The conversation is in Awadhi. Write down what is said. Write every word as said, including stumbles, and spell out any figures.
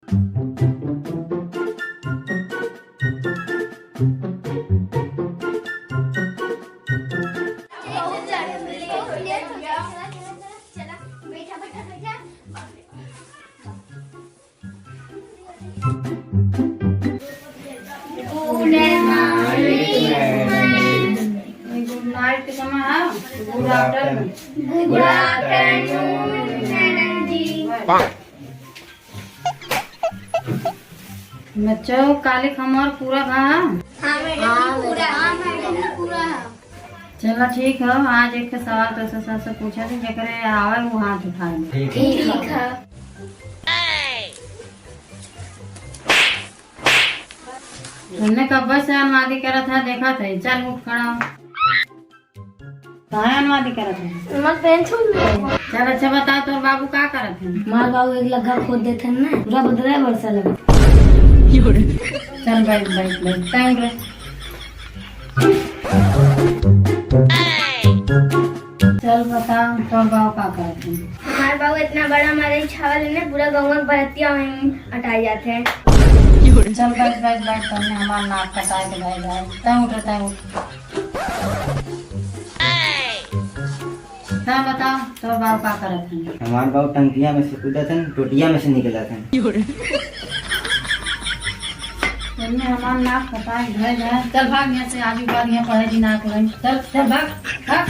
Good night, good night, good afternoon. Good afternoon, madam जी। बच्चों, कालिक homework पूरा भा? हाँ, मैडम जी, पूरा। हाँ, मैडम जी, पूरा है। चला, ठीक है, आज एक ठे सवाल तोसे सबसे पूछा थी, जेकरे आवे वो हाथ उठाए। ठीक है। ठीक है। तुमने कब्बे से अनवादी करत है, देखत है, चल उठ खड़ा हो। काहे अनवादी करत है? मत बेंच में। चल अच्छा बताओ, तोर बाबू का करत है? हमार बाबू एक लग्गा खोद देत है ना, पूरा बदरा बरसा लगा। चल बैठ, बैठ, बैठ, टाइम रे। चल बताओ, तोर बाबू का करत है? हमार बाबू इतना बड़ा हमारे छावल है ना, पूरा गाँव में बरतिया वहीं अटाई जाते हैं। चल बैठ, बैठ, बैठ, तुमने हमार नाक कटाए के भाई, भाई। तय उठ, तय उठ। हाँ, बताओ, तोर बाबू का करत हन? हमार बाबू टंकिया में से कूदत हन, टोटिया में से निकलत हन। तुमने हमार नाक कटाए, भाई, भाई। चल भाग यहाँ से, आजू बाजू यहाँ पढ़े जी नाक लगी। चल, चल भाग, भाग।